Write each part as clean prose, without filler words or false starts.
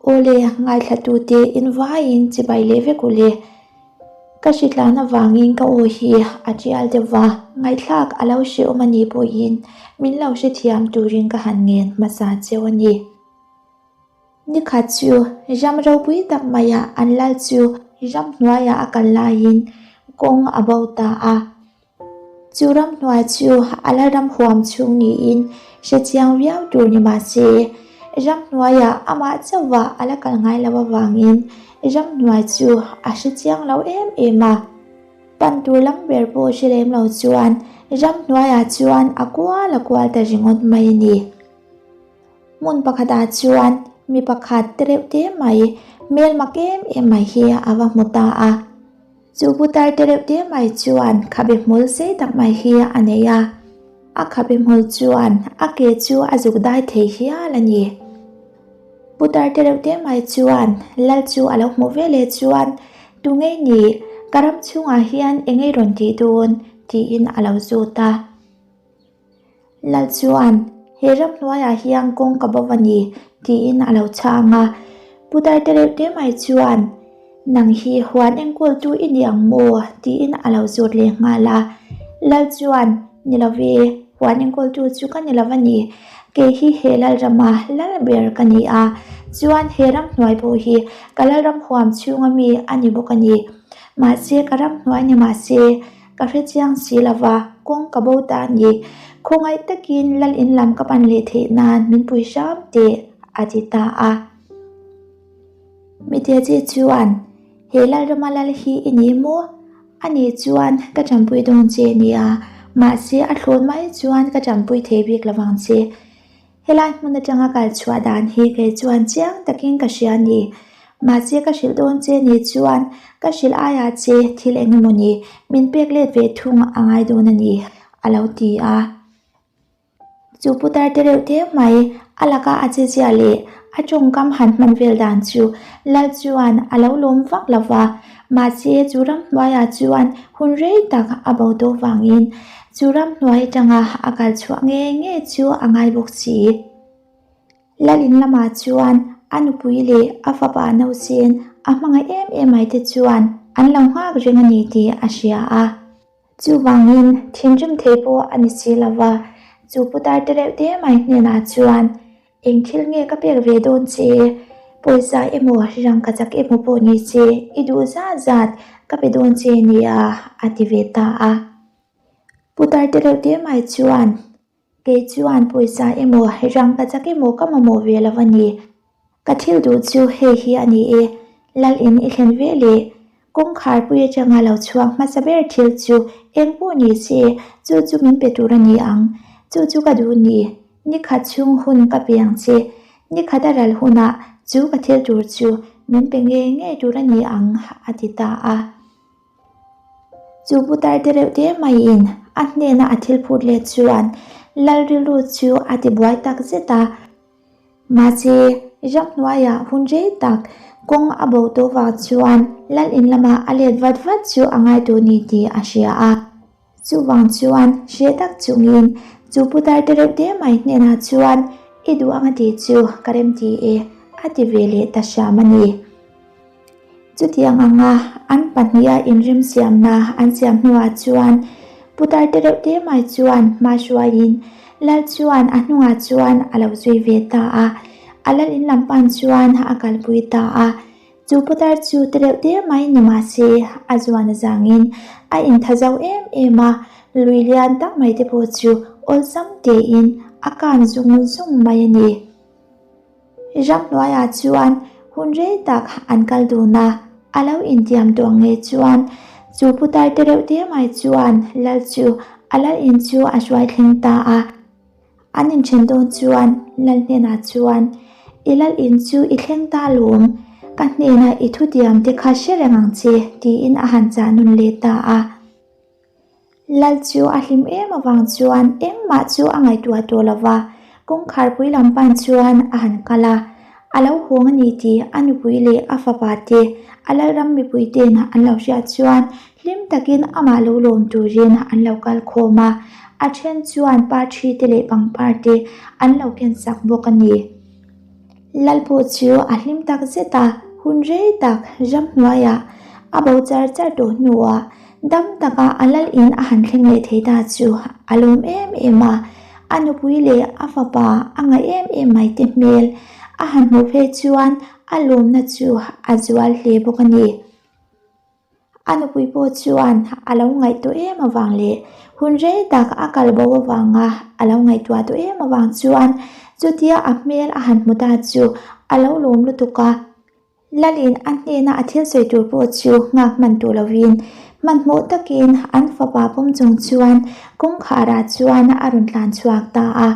Awle, ngaithlatute in vaiin chibai leh vek u le. Ka hritlan avangin ka aw hi a tial deuh va, ngaihthlak a lo hrehawm a nih pawhin min lo hrethiam turin ka han ngen hmasa cheu a ni. Ni khat chu ram ropui tak maiah an lal chu ramhnuaiah a kal laiin kawng a bo ta a. Chu ramhnuai chu a la ram huam chhung niin hre chiang viau tur ni mah se, ramhnuaiah amah chauhva a la kal ngai lo avangin ramhnuai chu a hre chiang lo em em a. Pan tur lam ber pawh hre lem lo chuan ramhnuaiah chuan a kual a kual ta ringawt mai a ni. Hmun pakhatah chuan mi pakhat te reuh te mai hmel mak em em mai hi a va hmu ta a. Chu putar te reuh te mai chuan khabe hmul sei tak mai hi a nei a, a khabe hmul chuan a ke chu a zuk dai thei hial a ni. Putar te reuh te mai chuan lal chu a lo hmuh ve leh chuan Tu ngei ni, ka ram chhungah hian eng ei rawn tih dawn? tiin a lo zawt a. Lal chuan, He ramhnuaiah hian kawng ka bo a ni, tiin a lo chhang a. Putar te reuh te mai chuan, Nang hi huan enkawltu i ni ang maw? tiin a lo zawt leh nghal a. Lal chuan, Ni lo ve, huan enkawltu chu ka ni lo a ni. Kei hi he Lalrama lal ber ka ni a, chuan he ramhnuai pawh hi ka Lalram huam chhunga mi a ni bawk a ni. Mahse, ka ramhnuai ni mahse, Ka hre chiang si lo va, kawng ka bo ta a ni. Khawngaih takin lal in lam ka pan leh theih nan min pui hram teh, a ti ta a. Miteji chuan, He Lalrama lal hi i ni maw? A nih chuan ka tanpui dawn che nia, mahse a thlawn mai chuan ka tanpui thei bik lo vang che. Helai hmun atanga kal chhuah dan hi kei chuan chiang takin ka hria a ni. Mahse ka hrilh dawn che ni chuan ka hrilh aiah che thil eng emaw ni min pek let ve thung a ngai dawn a ni, a lo ti a. Chu putar te reuh te mai a laka a che zia leh a tawngkam han hman vel dan chu Lal chuan a lo lawm vak lo va. Mahse chu ramhnuaiah chuan hun rei tak a bo tawh vangin Chu ramhnuai atanga a kal chhuah ngei ngei chu a ngai bawk si. Lalin lamah chuan a nupui leh a fapa nausen a hmangaih em em mai te chuan an lo nghak reng a ni tih a hria a. Chuvangin thinrim thei pawh a ni si lo va, chu putar te reuh te mai hnenah chuan Eng thil nge ka pek ve dawn che? Pawisa emaw rangkachak emaw pawh ni se i duh zat zat ka pe dawn che nia a ti ve ta a. Putar te reuh te mai chuan, Kei chuan pawisa emaw rangkachak emaw ka mamawh ve lo a ni. Ka thil duh chu hei hi a ni e, Lal in i thlen ve le. Kawngkhar pui atanga lo chhuak hmasa ber thil chu eng pawh ni se, chu chu min pe tur a ni ang. Chu chu ka duh ni. Ni khat chhung hun ka pe ang che. Ni khat a ral hunah chu ka thil tur chu min pe ngei ngei tur a ni ang, a ti ta a. Chu putar te reuh te maiin a hnena a thil phut let chuan Lal rilru chu a ti buai tak zet a. Mahse, ramhnuaiah hun rei tak kawng a bo tawh vang chuan Lal in lamah a let vat vat chu a ngai tawh ni tih a hria a. Chuvang chuan hre tak chungin chu putar te reuh te mai hnenah chuan i duh anga tih chu ka remti e a ti ve leh ta hram a ni. Chutiang anga an pahniha inremsiamna an siam hnuah chuan putar te reuh te mai chuan hma hruaiin Lal chuan a hnungah chuan a lo zui ve ta a, a lal in lam pan chuan a kalpui ta a. Chu putar chu te reuh te mai ni mah se a zuan azangin a intha zo em em a, lui lian tak mai te pawh chu awlsam tein a kan zung zung mai a ni. Ramhnuaiah chuan hun rei tak an kal dun a, a lo intiam tawh nge chuan chu putar te reuh te mai chuan lal chu a lal in chu a hruai thleng ta a. An inthen dawn chuan lal hnenah chuan, I lal in chu i thleng ta lawm, ka hnena i thutiam te kha hre reng ang che, tiin a han chah nun leh ta a. Lal chu a hlim em avang chuan engmah chu a ngaihtuah tawh lo va, kawngkharpui lam pan chuan a han kal a. A lo hawng a ni tih a nupui leh a fapa te, a lalram mipui ten an lo hriat chuan hlim takin amah lo lawm turin an lo kal khawm a, a then chuan pa thi te leh pangpar te an lo ken sak bawk a ni. Lal pawh chu a hlim tak zet a, hun rei tak ramhnuaiah a bo char char tawh hnuah dam taka a lal in a han thleng leh thei ta chu a lawm em em a, a nupui leh a fapa a ngaih em em mai te hmel a han hmuh phei chuan a lawmna chu a zual hle bawk a ni. A nupui pawh chuan a lo ngaihtuah em avang leh hun rei tak a kal bo avanga a lo ngaihtuah tawh em avang chuan chutia a hmel a han hmu ta chu a lo lawm lutuk a. Lalin a hnena a thil sawi tur pawh chu nghak hman tur lovin hmanhmawh takin an fapa pawm chung chuan kawngkharah chuan a rawn tlan chhuak ta a.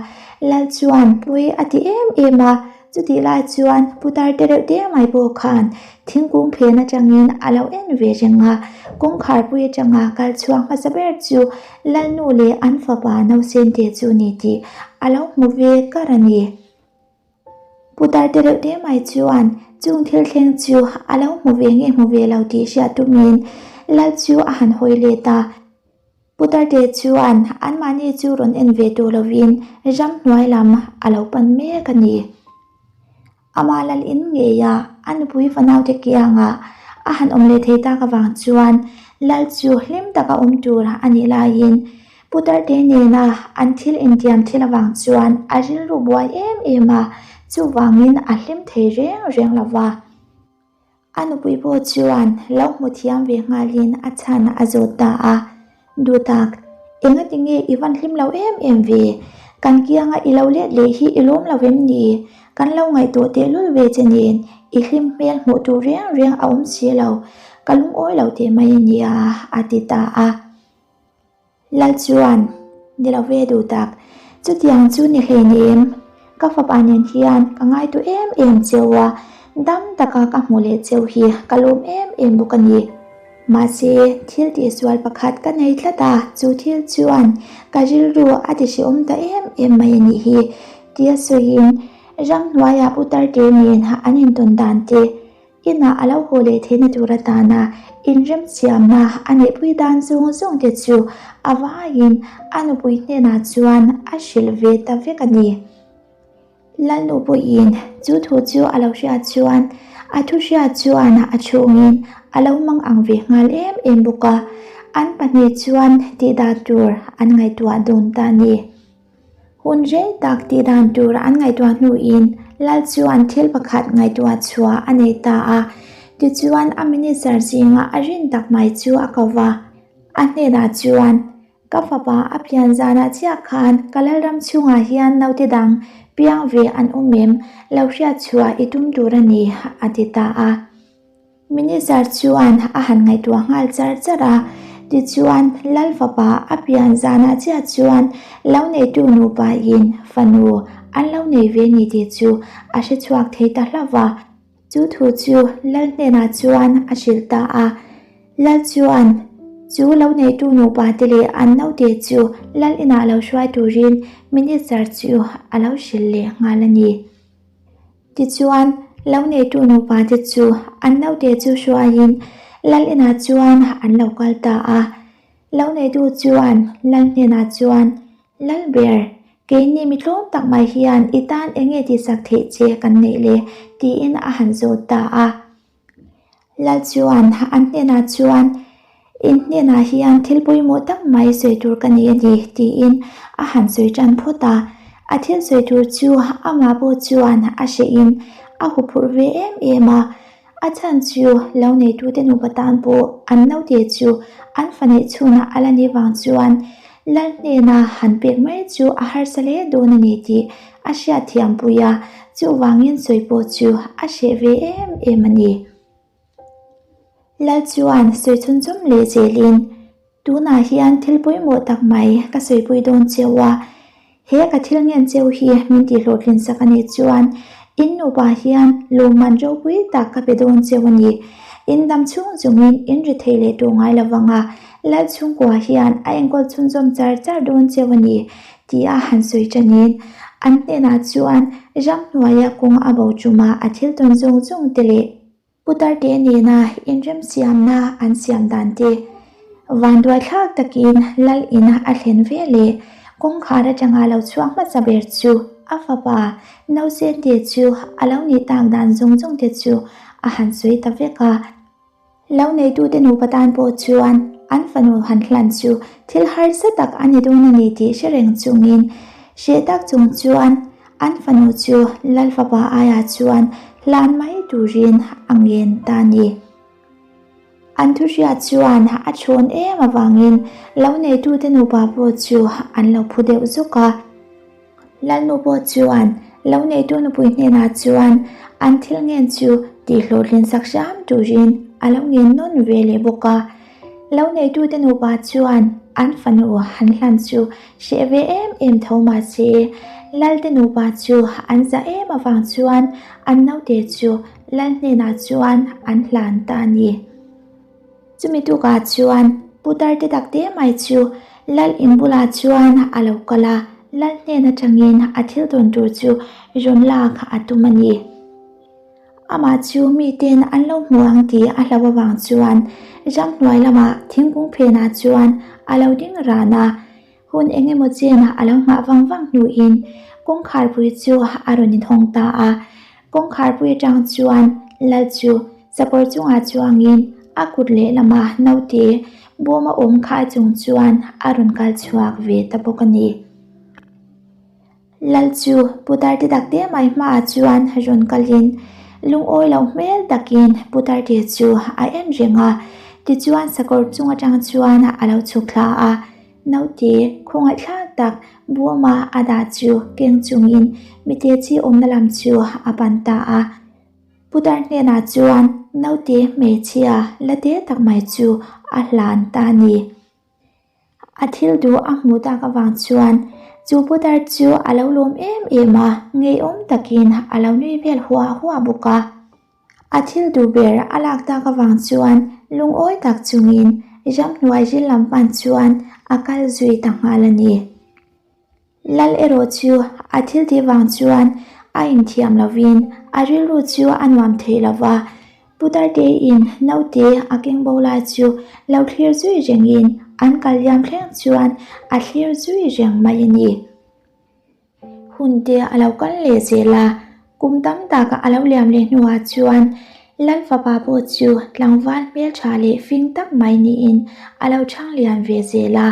Lal chuan pui a ti em em a. Chutih lai chuan putar te reuh te mai pawh khan thingkung phen atangin a lo en ve reng a, kawngkhar pui atanga kal chhuak hmasa ber chu Lalnu leh an fapa Nausen te chu ni tih a lo hmu ve kar a ni. Putar te reuh te mai chuan chung thil thleng chu a lo hmu ve nge hmu ve lo tih hriat tumin Lal chu a han hawi let a. Putarte chuan anmahni chu rawn en ve tur lovin ramhnuai lam a lo pan mek a ni. Amah lal in ngeia a nupui fanaute kiangah a han awm leh thei tak avang chuan lal chu hlim taka awm tur a nih laiin Putarte nena an thil intiam thil avang chuan a rilru buai em em a, chuvangin a hlim thei reng reng lo va. A nupui pawh chuan lo hmu thiam ve nghalin a chhan a zawt ta a, Duhtak, engati nge i van hlim lo em em ve? Kan kianga i lo let leh hi i lawm lo em ni? Kan lo ngaihtuah tehlul ve che nen i hlim hmel hmuh tur reng reng a awm si lo, ka lungawi lo teh mai a nia, a ti ta a. Lal chuan, Ni lo ve duh tak, chutiang chu ni hleinem, ka fapa nen hian ka ngaihtuah em em cheu a, dam taka ka hmu leh cheu hi ka lawm em em bawk a ni. Mahse, thil tihsual pakhat ka nei tlat a, chu thil chuan ka rilru a tihrehawm ta em em mai a nih hi, tia sawiin ramhnuaiah putarte nen an intawn dan te, Inah a lo haw leh theihna tur atana inremsiamna a neihpui dan zawng zawng te chu a vaiin a nupui hnenah chuan a hrilh ve ta vek a ni. Lalnu pawhin chu thu chu a lo hriat chuan a thu hriat chuan a chhungin a lo mang ang ve nghal em em bawk a, an pahnih chuan tihdan tur an ngaihtuah dawn ta a ni. Hun rei tak tih dan tur an ngaihtuah hnuin Lal chuan thil pakhat ngaihtuah chhuah a nei ta a. Tichuan a minister zinga a rin tak mai chu a ko va. A hnenah chuan, Ka fapa a pian zanah chiah khan ka Lalram chhungah hian naute dang piang ve an awm em? Lo hriat chhuah i tum tur a ni, a ti ta a. Minister chuan a han ngaihtuah nghal char char a, tichuan Lal fapa a pian zanah chiah chuan lo neitu nupa in fanu an lo nei ve ni tih chu a hre chhuak thei ta hlauh va. Chu thu chu Lal hnenah chuan a hrilh ta a. Lal chuan chu lo neitu nupa te leh an naute chu Lal inah lo hruai turin Minister chu a lo hrilh leh nghal a ni. Tichuan, lo neitu nupa te chu an naute chu hruaiin Lal inah chuan an lo kal ta a. Lo neitu chuan Lal hnenah chuan, Lal ber, keini mi tlawm tak mai hian i tan eng nge tihsak theih che kan neih le? tiin a han zawt ta a. Lal chuan an hnenah chuan, In hnenah hian thil pawimawh tak mai sawi tur ka nei a ni, tiin a han sawi tan phawt a. A thil sawi tur chu amah pawh chuan a hrehin a huphurh ve em em a. A chhan chu lo neitute nupa tan pawh an naute chu an fa neih chhunah a la nih vang chuan Lal hnena han pek mai chu a harsa hle dawn a ni tih a hriatthiam pui a, chuvangin sawi pawh chu a hreh ve em em a ni. Lal chuan sawi chhunchawm leh zelin, Tunah hian thil pawimawh tak mai ka sawipui dawn cheu a, He ka thil ngen cheu hi min tih hlawhtlin sak a nih chuan in nupa hian lawmman ropui tak ka pe dawn cheu a ni. In dam chhung chungin in ri thei leh tur ngai lo vang a, Lal chhungkua hian a enkawl chhunzawm char char dawn cheu a ni tih a han sawi tanin an hnenah chuan ramhnuaia kawng a bo ṭuma a thil tawn zawng zawng te leh Putarte nena inremsiamna an siam dan te vanduaithlak takin Lal ina a thlen ve leh kawngkhar atanga lo chhuak hmasa ber chu A fapa nausente chu a lo nih tak dan zawng zawng te chu a han sawi ta vek a. Lo neitute nupa tan pawh chuan an fanu han hlan chu thil harsa tak a ni dawn a ni tih hre reng chungin hreh tak chung chuan an fanu chu Lal fapa aiah chuan hlan mai turin a ngen ta a ni. An thuhriat chuan a chhawn em avangin lo neitute nupa pawh chu an lo phu deuh zuk a. Lalnu pawh chuan lo neitu nupui hnenah chuan an thil ngen chu tihhlawhtlin sak hram turin a lo ngen nawn ve leh bawk a. Lo neitute nupa chuan an fanu han hlan chu hreh ve em em tho mah se, Lalte nupa chu an zah em avang chuan an naute chu Lal hnenah chuan an hlan ta a ni. Chumi tukah chuan putar te tak te mai chu Lal in bulah chuan a lo kal a, Lal hnen atangin a thil tawn tur chu rawn lak a tum a ni. Amah chu miten an lo hmu ang tih a hlauh avang chuan ramhnuai lamah thingkung phenah chuan a lo ding ran a. Hun eng emaw chenah a lo nghah vang vang hnuin kawngkharpui chu a rawn inhawng ta a. Kawngkharpui atang chuan Lal chu sakawr chungah chuangin a kut lehlama naute bawma awm khai chung chuan a rawn kal chhuak ve ta bawk a ni. Lal chu Putarte tak te mai hmaah chuan rawn kalin lungawi lo hmel takin Putarte chu a en reng a, tichuan sakawr chung atang chuan a lo chhuk thla a, naute khawngaihthlak tak bawma a dah chu keng chungin mite chi awmna lam chu a pan ta a. Putar hnenah chuan naute hmeichhia la te tak mai chu a hlan ta a ni. A thil duh a hmuh tak avang chuan chu putar chu a lo lawm em em a, ngeiawm takin a lo nui vel huah huah bawk a. A thil duh ber a lak tak avang chuan lungawi tak chungin ramhnuai ril lam pan chuan a kal zui ta nghal a ni. Lal erawh chu a thil tih vang chuan a inthiam lovin a rilru chu a nuam thei lo va, Putarte-in naute a keng bo lai chu lo thlir zui rengin an kal liam thleng chuan a thlir zui reng mai a ni. Hunte a lo kal leh zel a, kum tam tak a lo liam leh hnuah chuan Lal fapa pawh chu tlangval hmeltha leh fing tak mai niin a lo chhang lian ve zel a.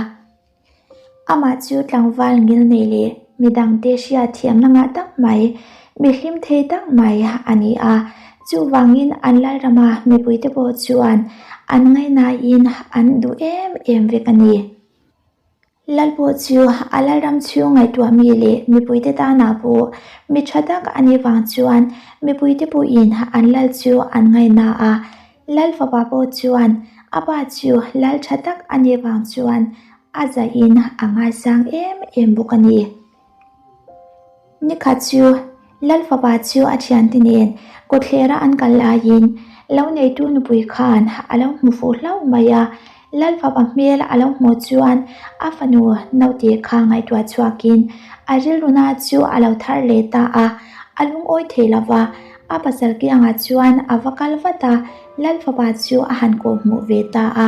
Amah chu tlangval ngil nei leh midangte hriat thiamna ngah tak mai, mi hlim thei tak mai a ni a. Chuvangin an lalrama mipuite pawh chuan an ngaihnain an duh em em vek a ni. Lal pawh chu a lalram chhung ngaihtuah mi leh mipuite tanah pawh mi tha tak a nih vang chuan mipuite pawhin an lal chu an ngaihna a. Lal fapa pawh chuan a pa chu lal tha tak a nih vang chuan a zahin a ngaisang em em bawk a ni. Nikhat chu Lal fapa chu a thiante nen kawtthlera an kal laiin lo neitu nupui khan a lo hmu fuh hlauh mai a. Lal fapa hmel a lo hmuh chuan a fanu naute kha ngaihtuah chhuakin a rilruna chu a lo thar leh ta a, a lungawi thei lo va, a pasal kiangah chuan a va kal vat a, Lal fapa chu a han kawhhmuh ve ta a.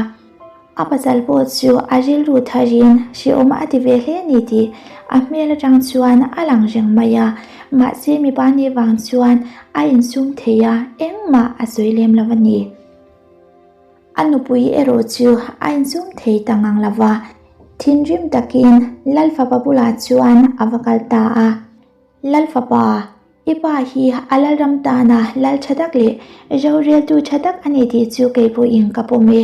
A pasal pawh chu a rilru tharin hrehawm a ti ve hle ni tih a hmel atang chuan a lang reng mai a, mahse mipa nih vang chuan a insum thei a, engmah a sawi lem lo a ni. A nupui erawh chu a insum thei ta ngang lo va, thinrim takin Lal fapa bulah chuan a va kal ta a. Lal fapa, i pa hi a lalram tana lal tha tak leh roreltu tha tak a ni tih chu kei pawhin ka pawm e.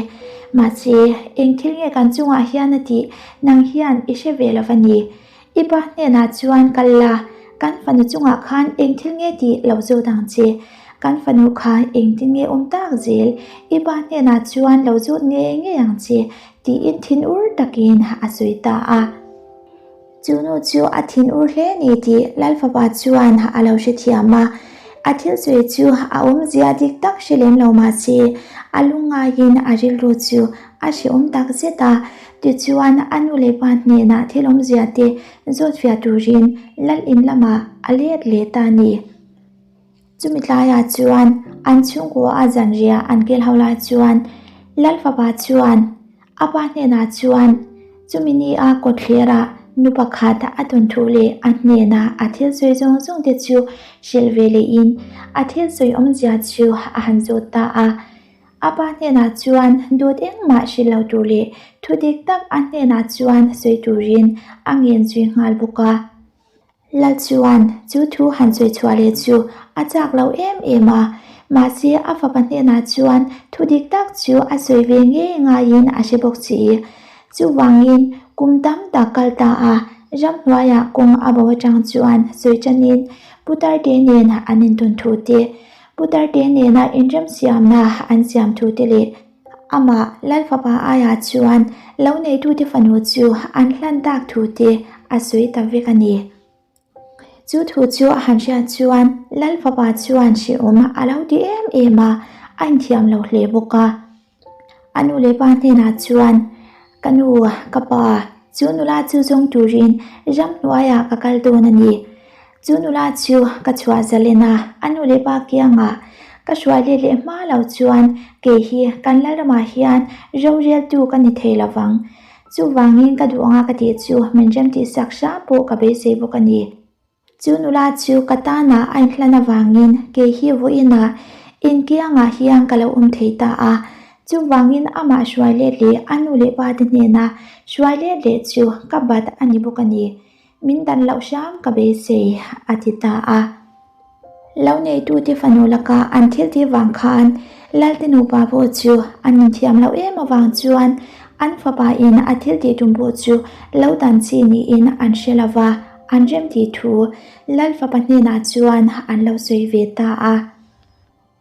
Mahse, eng thil nge kan chungah hian a tih nang hian i hre ve lo va ni. I pa hnenah chuan kal la, kan fanu chungah khan eng thil nge tih lo zawt ang che. Kan fanu kha engtin nge awm tak zel, i pa hnenah chuan lo zawt ngei ngei ang che, tiin thinur takin a sawi ta a. Chu nu chu a thinur hle ni tih Lalfapa chuan a lo hrethiam a, a thil sawi chu a awmzia dik tak hre lem lo mah se, a lungngaiin a rilru chu a hrehawm tak zet a. Tichuan a nu leh pa hnenah thil awmzia te zawt fiah turin Lal in lamah a let leh ta a ni. Chumi tlaiah chuan an chhungkua a zanriah an kel ho lai chuan Lal fapa chuan a pa hnenah chuan chumi ni a kawtthlerah. nu pakhat a tawn thu leh a hnena a thil sawi zawng zawng te chu hrilh ve lehin a thil sawi awmzia chu a han zawt ta a. A pa hnenah chuan dawt engmah hrilh lo tur leh thu dik tak a hnenah chuan sawi turin a ngen zui nghal bawk a. Lal chuan chu thu han sawi chhuah leh chu a chak lo em em a, mahse a fapa hnenah chuan thu dik tak chu a sawi ve ngei ngaiin a hre bawk si. Chuvangin kum tam tak kal ta a, ramhnuaiah kawng a bo atang chuan sawi tanin Putarte nen an intawn thu te, Putarte nena inremsiamna an siam thu te leh amah Lal fapa aiah chuan lo neitute fanu chu an hlan tak thu te a sawi ta vek a ni. Chu thu chu a han hriat chuan Lal fapa chuan hrehawm a lo ti em em a, a inthiam lo hle bawk a. A nu leh pa hnenah chuan, Ka nu, ka pa, chu nula chu zawng turin ramhnuaiah ka kal dawn a ni. Chu nula chu ka chhuah zalen a, a nu leh pa kiangah ka hruai let leh hma lo chuan kei hi kan Lalramah hian roreltu ka ni thei lo vang. Chuvangin ka duh anga ka tih chu min remtih sak hram pawh ka beisei bawk a ni. Chu nula chu ka tana a inhlan avangin kei hi vawiinah inkiangah hian ka lo awm thei ta a, chuvangin amah hruai let leh a nu leh pa te hnena hruai let leh chu ka bat a ni bawk a ni. Min dan loh hram ka beisei, a ti ta a. Lo neitute fanu laka an thil tih vang khan Lalte nupa pawh chu an inthiam loh em avang chuan an fapa in a thil tih tum pawh chu lo dan chi niin an hre lo va, an rem tih thu Lal fapa hnenah chuan an lo sawi ve ta a.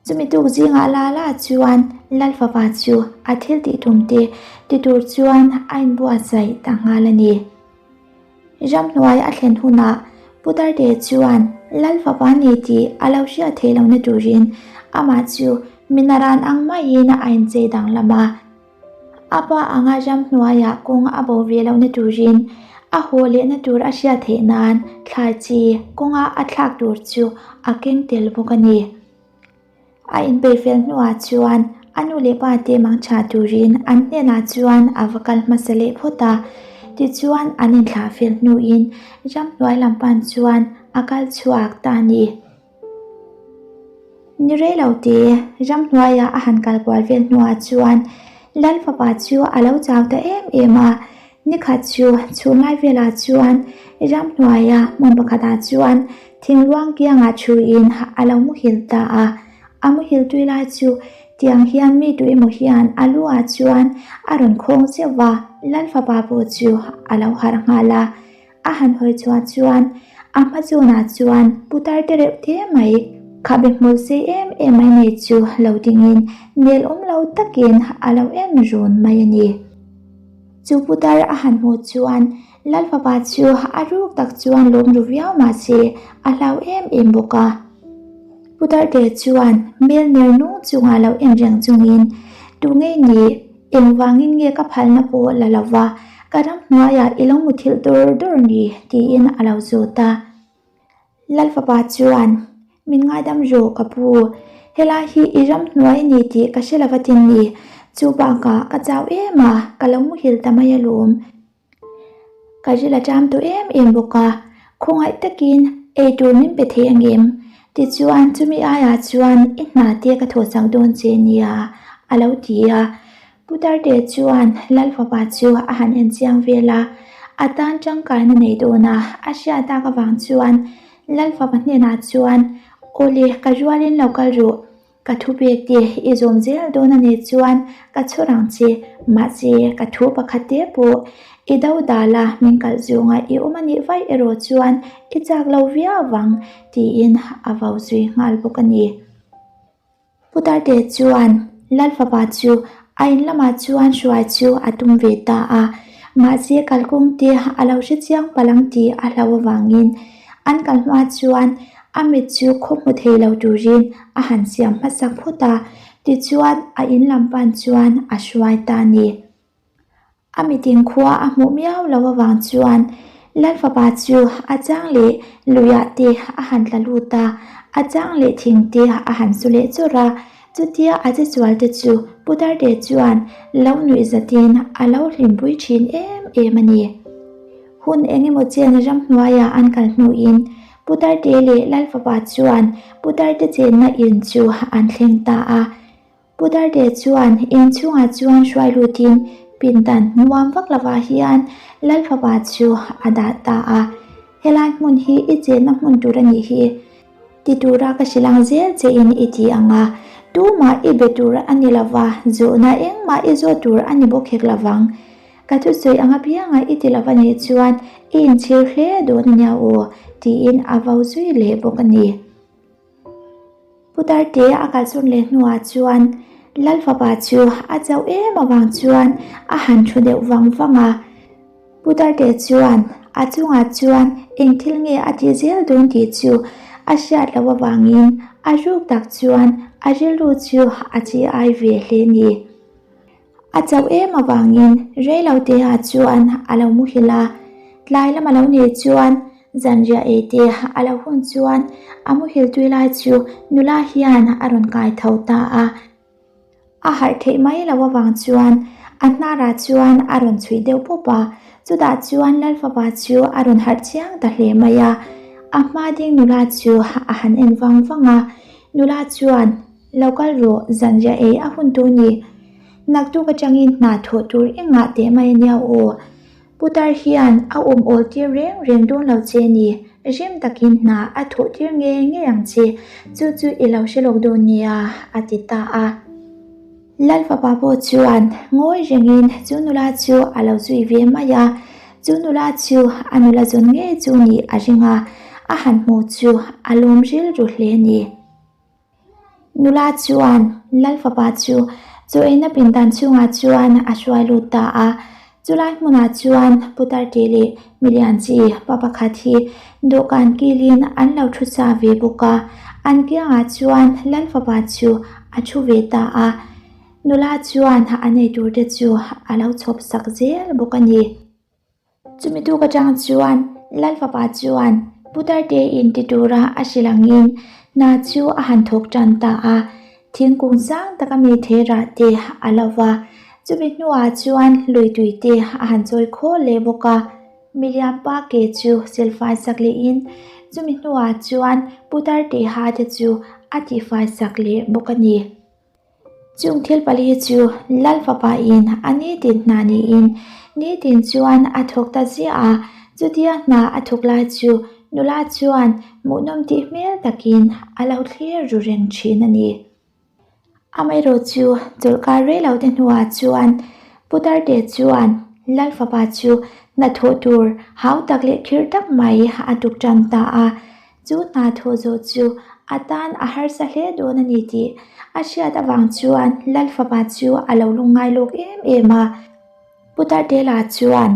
Chumi tuk zingah la la chuan Lal fapa chu a thil tih tum te ti tur chuan a inbuatsaih ta nghal a ni. Ramhnuai a thlen hunah Putarte chuan Lal fapa ni tih a lo hriat theih lohna turin amah chu minaran ang maiin a inchei danglam a. A pa anga ramhnuaiah kawng a bo ve lohna turin a haw lehna tur a hriat theih nan thlai chi kawnga a thlak tur chu a keng tel bawk a ni. A inpeih fel hnuah chuan a nu leh pa te mang tha turin an hnenah chuan a va kal hmasa leh phawt a, tichuan an inthlah fel hnuin ramhnuai lam pan chuan a kal chhuak ta a ni. Ni rei lo te ramhnuaiah a han kal kual vel hnuah chuan Lal fapa chu a lo chau ta em em a, Nikhat chu chhunglai velah chuan ramhnuaia hmun pakhatah chuan thingluang kiangah thuin a lo muhil ta a. A muhil tui lai chu tiang hian mi tu emaw hian a lu ah chuan a rawn khawng zeuh va, Lal fapa pawh chu a lo harh nghal a. A han hawi chhuah chuan a hma zawnah chuan putar te reuh te mai khabe hmul sei em em mai nei chu lo dingin nel awm lo takin a lo en run mai a ni. Chu putar a han hmuh chuan Lal fapa chu a ruk tak chuan lawm ru viau mah se a hlau em em bawk a. Putar te chuan hmel ner nung chunga lo en reng chungin, Tu ngei ni, engvangin nge ka phalna pawh la lo va, ka ram hnuaiah i lo muthilh dur dur ni? tiin a lo zawt a. Lal fapa chuan, Min ngaidam rawh ka pu, helai hi i ram hnuai a ni tih ka hre lova tin ni, chu bakah ka chau em a, ka lo muhil ta mai alawm. Ka ril a ṭam tawh em em bawk a, khawngaih takin ei tur min pe thei angem? Tichuan chumi aiah chuan i hna te ka thawh chak dawn che nia, a lo ti a. Putarte chuan Lal fapa chu a han en chiang vel a, a tan tangkaina nei dawn a, a hriat tak avang chuan Lal fapa hnenah chuan, Awle, ka rualin lo kal rawh, ka thu pek te i zawm zel dawn a nih chuan ka chhawr ang che, mahse ka thu pakhat te pawh i do dal a, min kalh zawnga i awm a nih vaih erawh chuan i chak lo viau vang, tiin a vau zui nghal bawk a ni. Putarte chuan Lal fapa chu a in lamah chuan hruai chu a tum ve ta a, mahse kalkawng te a lo hre chiang palh ang tih a hlauh avangin an kal hma chuan a mit chu khaw hmu thei lo turin a han siam hmasak phawt a, tichuan a in lam pan chuan a hruai ta a ni. A mitin khua a hmuh miau lo avang chuan Lal fapa chu a chang leh luiah te a han tla lut a, a chang leh thing te a han su leh chawrh a, chutia a che sual te chu Putarte chuan lo nuih zatin a lo hlimpui thin em em a ni. Hun eng emaw chen ramhnuaiah an kal hnuin Putarte leh Lalfapa chuan Putarte chenna in chu an thleng ta a. Putarte chuan in chhungah chuan hruai lutin pindan nuam vak lovah hian Lalfapa chu a dah ta a. Helai hmun hi i chenna hmun tur a nih hi. Ti tura ka hrilh ang zel che in i ti ang a, tumah i be tur a ni lova, zawhna engmah i zawt tur a ni bawk hek lovang. Ka thusawi ang apianga i ti lova nih chuan i inchhir hle dawn a nia aw, tiin a vau zui leh bawk a ni. Putarte a kalsawn leh hnuah chuan Lalfapa chu a chauh em avang chuan a han thu deuh vang vang a. Putarte chuan a chungah chuan eng thil nge a tih zel dawn tih chu a hriat loh avangin a ruk tak chuan a rilru chu a chi ai ve hle ni. A chauh em avangin reiloteah chuan a lo muhil a, tlai lama lo nei chuan zanriah ei te a lo hun chuan a muhil tui lai chu nula hian a rawn kai tho ta a. A harh theih mai loh avang chuan a hnarah chuan a rawn chhuih deuh pawp a, chutah chuan Lalfapa chu a rawn harh chiang ta hle mai a. A hma ding nula chu a han en vang vang a, nula chuan, Lo kal rawh, zanriah ei a hun tur ni. Naktuk atangin hna thawh tur engah teh mai ania aw. Putar hian a awm awl tir reng reng dawn lo che ni, rim takin hna a thawh tir ngei ngei ang che, chu chu i lo hre lawk dawn nia, a ti ta a. Lal fapa pawh chuan ngawi rengin chu nula chu a lo zui ve mai a, chu nula chu a nula zawn ngei chu nih a ring a, a han hmuh chu a lawm rilru hle a ni. Nula chuan Lal fapa chu chaw eina pindan chhungah chuan a hruai lut ta a. Chulai hmunah chuan Putarte leh milian chi pa pakhat hi dawhkan kilin an lo thu sa ve bawk a. An kiangah chuan Lal fapa chu a thu ve ta a. Nula chuan a nei turte chu a lo chhawp sak zel bawk a ni. Chumi tuk atang chuan Lal fapa chuan Putarte in ti tura a hrilh angin hna chu a han thawk tan ta a, thingkung sang taka mi thei rah te a lo va. Chumi hnuah chuan lui tui te a han chawi khawl leh bawk a, miliam pa ke chu silfai sak lehin chumi hnuah chuan Putarte ha te chu a tihfai sak leh bawk a ni. Chung thil pali chu Lal fapa in a nitin hna niin nitin chuan a thawk ta ziah a, chutia hna a thawk lai chu nula chuan hmuhnawm tih hmel takin a lo thlir ru reng thin a ni. Amaherawh chu chawlhkar rei lo te hnuah chuan Putarte chuan Lal fapa chu hnathawh tur hau tak leh khirh tak mai a tuk tan ta a, Chu hna thawh zawh chu a tan a harsa hle dawn a ni tih a hriat avang chuan Lal fapa chu a lo lungngai lawk em em a. Putardela chuan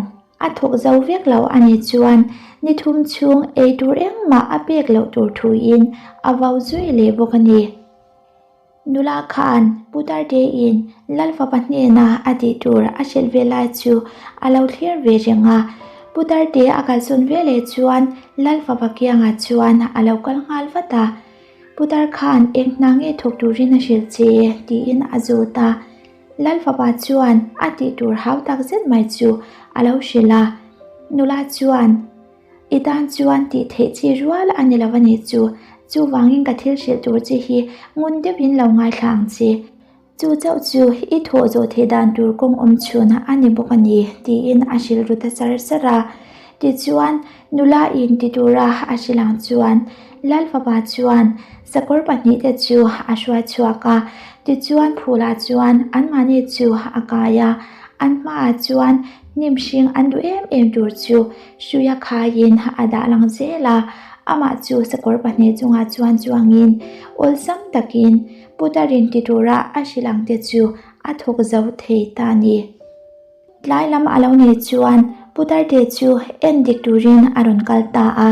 a thawk zo vek lo a nih chuan ni thum chhung ei tur engmah a pek loh tur thuin a vau zui leh bawk a ni. Nula khan Putarte-in Lal fapa hnena a tih tur a hrilh ve lai chu a lo thlir ve reng a. Putarte a kalsawn ve leh chuan Lal fapa kiangah chuan a lo kal nghal vat a. Putar khan eng hna nge thawk turin a hrilh che? tiin a zawt a. Lal fapa chuan a tih tur hau tak zet mai chu a lo hrilh a. Nula chuan. I tan chuan tih theih chi rual a ni lo a nih chu. Chuvangin ka thil hrilh tur che hi ngun deuhin lo ngaithla ang che. Chu chauh chu i thawh zawh theih dan tur kawng awm chhun a ni bawk a ni, tiin a hrilh ru ta sar sar a. Tichuan, nula in ti tura a hrilh ang chuan Lal fapa chuan sakawr pahnihte chu a hruai chhuak a. Tichuan, phulah chuan anmahni chu a kai a, an hmaah chuan hnim hring an duh em em tur chu Hruia khaiin a dah lang zel a, amah chu sakawr pahnih chungah chuan chuangin awlsam takin Putarin ti tura a hrilh ang te chu a thawk zo thei ta a ni. Tlai lam a lo nih chuan Putarte chu en dik turin a rawn kal ta a,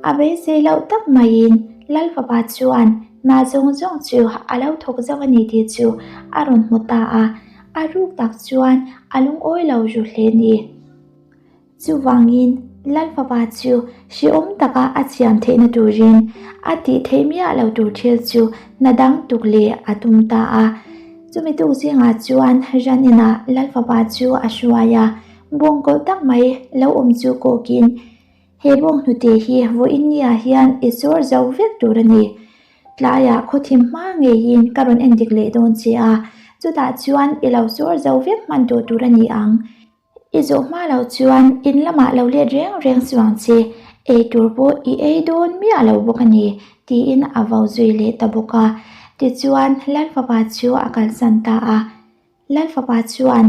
a beisei loh tak maiin Lal fapa chuan hna zawng zawng chu a lo thawk zo a ni tih chu a rawn hmu ta a, a ruk tak chuan a lungawi lo ru hle ni. Chuvangin, Lal fapa chu hrehawm taka a siam theihna turin a tih theih miah lo tur thil chu hna dang tuk leh a tum ta a. Chumi tuk zingah chuan ran inah Lal fapa chu a hruai a. Bawngkawlh tak mai lo awm chu kawkin, He bawnghnute hi vawiin niah hian i sawr zo vek tur a ni. Tlaiah khawthim hma ngeiin ka rawn en dik leh dawn che a, chutah chuan i lo sawr zo vek hman tawh tur a ni ang. I zawh hma loh chuan in lamah lo let reng reng suh ang che, ei tur pawh i ei dawn miah lo bawk a ni, tiin a vo zui leh ta bawk a. Tichuan, Lalfapa chu a kalsan ta a. Lalfapa chuan,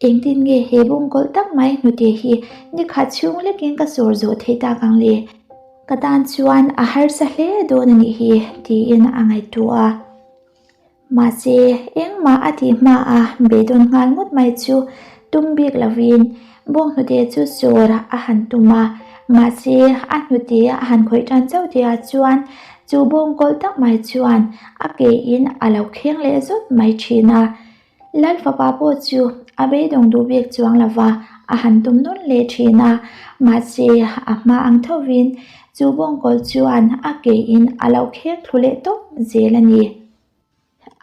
Engtin nge he bungkawlh tak mai hnute hi ni khat chhung lekin ka sawr zawh theih tak ang le? Ka tan chuan a harsa hle dawn a nih hi, tiin a ngaihtuah a. Mahse, engmah a tih hmaah beidawn nghal ngawt mai chu tum bik lovin bawnghnute chu sawr a han tum a. Mahse, a hnute a han khawih tan chauh tihah chuan chu bawngkawlh tak mai chuan a kein a lo kheng leh zawt mai thin a. Lal fapa pawh chu a beidawng duh bik chuang lova a han tum nawn leh thin a. Mahse, a hma ang thovin chu bawngkawlh chuan a kein a lo kheng thlu leh tawp zel a ni.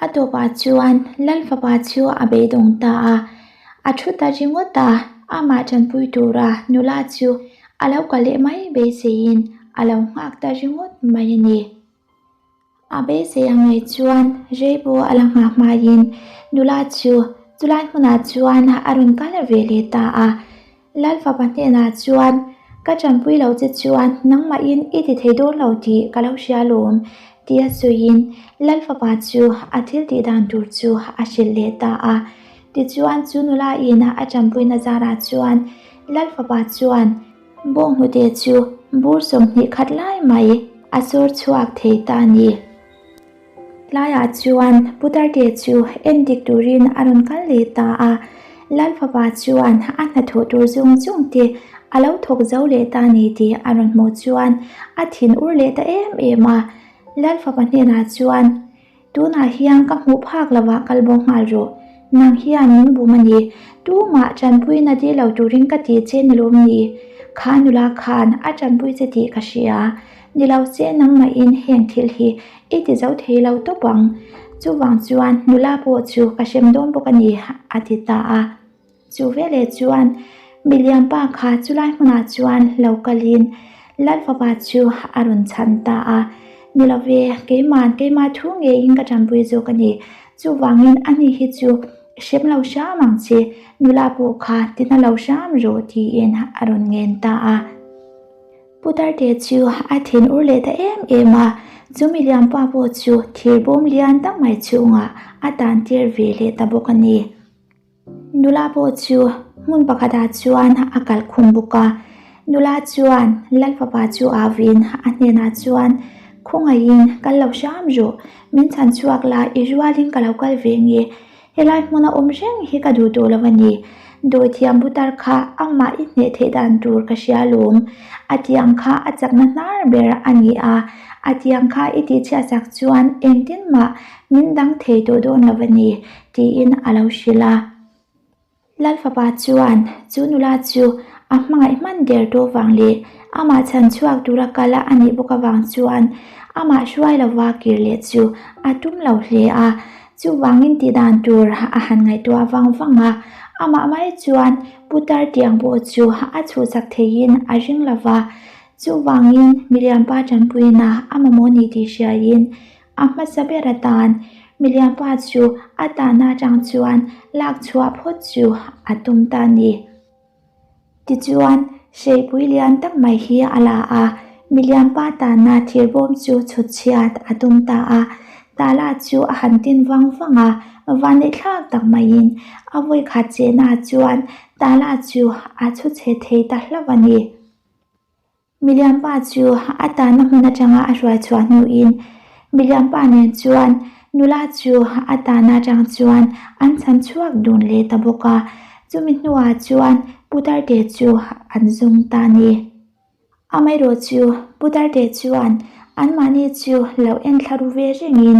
A tawpah chuan Lal fapa chu a beidawng ta a, a thu ta ringawt a, amah tanpui tura nula chu a lo kal leh mai beiseiin a lo nghak ta ringawt mai a ni. A beisei ang ngei chuan rei pawh a la nghah hmain nula chu chulai hmunah chuan a rawn kal ve leh ta a. Lal fapa hnenah chuan, Ka tanpui lo che chuan nangmahin i ti thei dawn lo tih ka lo hria lawm, tia sawiin Lal fapa chu a thil tih dan tur chu a hrilh leh ta a. Tichuan chu nula in a tanpuina zarah chuan Lal fapa chuan bawnghnute chu bur 20 khat lai mai a sawr chhuak thei ta a ni. Tlaiah chuan Putarte chu en dik turin a rawn kal leh ta a, Lal fapa chuan a hnathawh tur zawng zawng te a lo thawk zo leh ta ni tih a rawn hmuh chuan a thin ur leh ta em em a. Lal fapa hnenah chuan, Tunah hian ka hmuh phak lovah kal bo nghal rawh, nang hian min bum a ni, tumah tanpuina dil lo turin ka ti che ni lawm ni? Kha nula khan a tanpui che tih ka hria. Ni lo se nangmahin heng thil hi i ti zo thei lo tawp ang. Chuvang chuan nula pawh chu ka hrem dawn bawk a ni, a ti ta a. Chu veleh chuan milian pa kha chulai hmunah chuan lo kalin Lal fapa chu a rawn chhan ta a. Ni lo ve, keima'n keimah thu ngeiin ka tanpui zawk a ni. Chuvangin ani hi chu hrem lo hram ang che, nula pawh kha tina lo hram rawh, tiin a rawn ngen ta a. Putarte chu a thin ur leh ta em em a, chu milian pa pawh chu thir bawm lian tak mai chhungah a tan tir ve leh ta bawk a ni. Nula pawh chu hmun pakhatah chuan a kal khum bawk a, nula chuan Lal fapa chu au in a hnenah chuan, Khawngaihin kal lo hram rawh, min chhan chhuak la i rualin ka lo kal ve nge, Helai hmuna awm reng hi ka duh tawh lo a ni. Dawithiam putar kha amah i hneh theih dan tur ka hria lawm. A tiang kha a chakna hnar ber a ni a, a tiang kha i tihchhiah chak chuan engtin mah min dang thei tawh dawn lo a ni, tiin a lo hrilh a. Lal fapa chuan chu nula chu a hmangaih hman der tawh vang leh amah chhan chhuak tura kal a nih bawk avang chuan amah hruai lova kir leh chu a tum lo hle a. Chuvangin tih dan tur a han ngaihtuah vang vang a, amah mai chuan putar tiang pawh chu a chhuhsak theiin a ring lo va. Chuvangin milianpa tanpuina a mamawh ni tih hriaiin a hmasa ber atan milianpa chu a tahna atang chuan lak chhuah phawt chu a tum ta a ni. Tichuan, hreipui lian tak mai hi a la a, milianpa tahna thirbawm chu chhut chhiat a tum ta a. Tala chu a han tin vang vang a, vannehthlak tak maiin a vawikhat chehna chuan tala chu a chhu chhe thei ta hlauh a ni. Milianpa chu a tahna hmun atanga a hruai chhuah hnuin Milianpa nen chuan nula chu a tahna atang chuan an chhan chhuak dun leh ta bawk a, chumi hnuah chuan Putarte chu an zawng ta a ni. Amaherawh chu Putarte chuan anmahni chu lo en thla ru ve rengin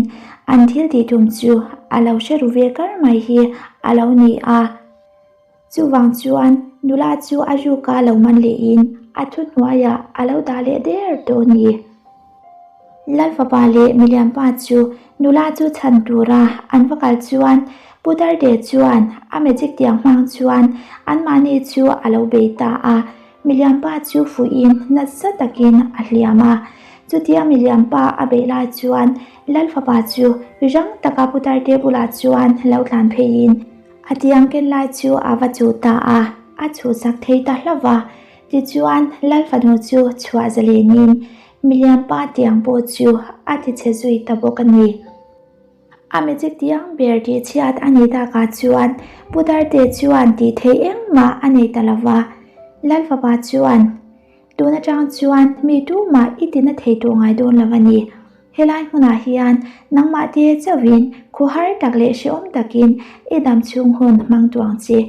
an thil tih tum chu a lo hre ru ve kar mai hi a lo ni a. Chuvang chuan nula chu a ruka lo man lehin a thuhnuaiah a lo dah leh der tawh a ni. Lal fapa leh milianpa chu nula chu chhan tura an va kal chuan. Putarte chuan a magic tiang hmang chuan anmahni chu a lo bei ta a, miliampa chu fuihin nasa takin a hliam a. Chutia miliampa a beih lai chuan Lal fapa chu rang taka putarte bulah chuan lo tlan pheiin a tiang ken lai chu a va chuh ta a, a chhuhsak thei ta hlauh va. Tichuan Lal fanu chu chhuah zalenin miliampa tiang pawh chu a tichhe zui ta bawk a ni. A magic tiang ber tih chhiat a nih takah chuan Putarte chuan tih theih engmah a nei ta lo va. Lal fapa chuan, Tun atang chuan mi tumah i tina thei tawh ngai dawn lo a ni. Helai hmunah hian nangmah te chauhin khuhar tak leh hrehawm takin i dam chhung hun hmang tuang che,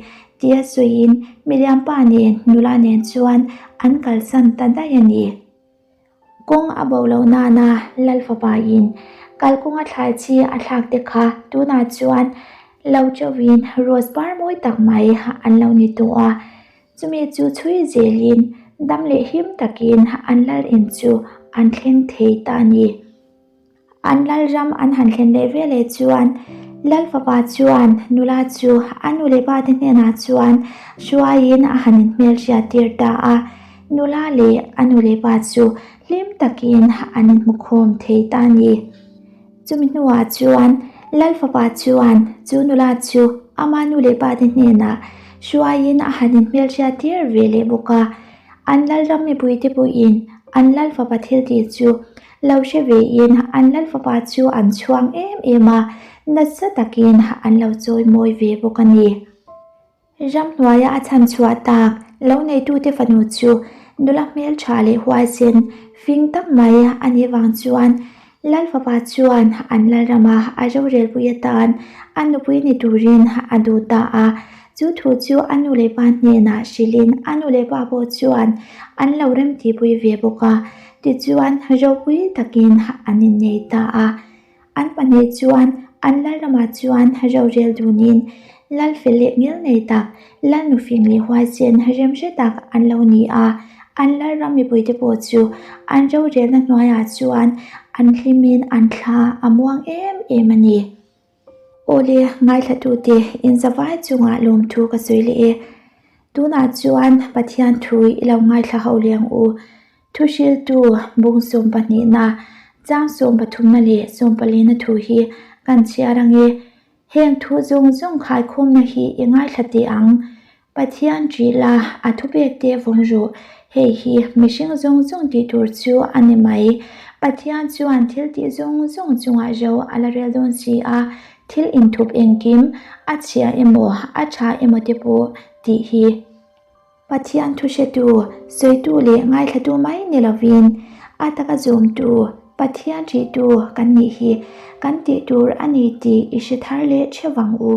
tia sawiin miliampa nen nula nen chuan an kalsan ta daih a ni. Kawng a bo loh nana Lal fapain kalkawnga thlai chi a thlak te kha tunah chuan lo chauhin rose par mawi tak mai an lo ni tawh a. Chumi chu chhui zelin dam leh him takin an lal in chu an thleng thei ta a ni. An lal ram an han thlen leh veleh chuan lal fapa chuan nula chu a nu leh pa te hnenah chuan hruaiin a han inhmelhriat tir ta a. Nula leh a nu leh pa chu hlim takin an inhmukhawm thei ta a ni. Chumi hnuah chuan lal fapa chuan chu nula chu ama nu leh pa te hnenah hruaiin a han inhmelhriat tir ve leh bawk a. An lal ram mipui te pawhin an lal fapa thil tih chu Lo hre vein an lal fapa chu an chhuang em em a, nasa takin an lo chawi mawi ve bawk a ni. Ramhnuaia a chhan chhuah tak lo neitute fanu chu nula hmeltha leh huaisen fing tak mai a nih vang chuan lal fapa chuan an lal rama a rorelpui atan a nupui ni turin a duh ta a. Chu thu chu a nu leh pa hnenah hrilhin a nu leh pa pawh chuan an lo remtihpui ve bawk a. Tichuan, ropui takin an innei ta a. An pahnih chuan an Lalramah chuan rorel dunin Lal fel leh ngil nei tak, Lal nufing leh huaisen remhre tak an lo ni a. An Lalram mipuite pawh chu an rorelna hnuaiah chuan an hlimin an thla a muang em em a ni. Awle, ngaithlatute inzavai chungah lawmthu ka sawi leh e. Tunah chuan Pathian thu i lo ngaithla ho leh ang u. Thuhriltu bung sawmpahnihna, chang sawmpathumna leh sawmpalina thu hi kan chhiar ang e. Heng thu zawng zawng khaikhawmna hi i ngaithla teh ang. Pathian ṭih la, a thupek te vawng rawh. Hei hi mihring zawng zawng tih tur chu a ni mai. Pathian chuan thil tih zawng zawng chungah ro a la rel dawn si a, thil inthup engkim, a chhia emaw, a ṭha emaw te pawh tih hi. Pathian thu hretu, sawitu leh ngaithlatu mai ni lovin, a taka zawmtu, Pathian ṭihtu kan nih hi kan tih tur a ni tih i hre thar leh ṭheuh vang u.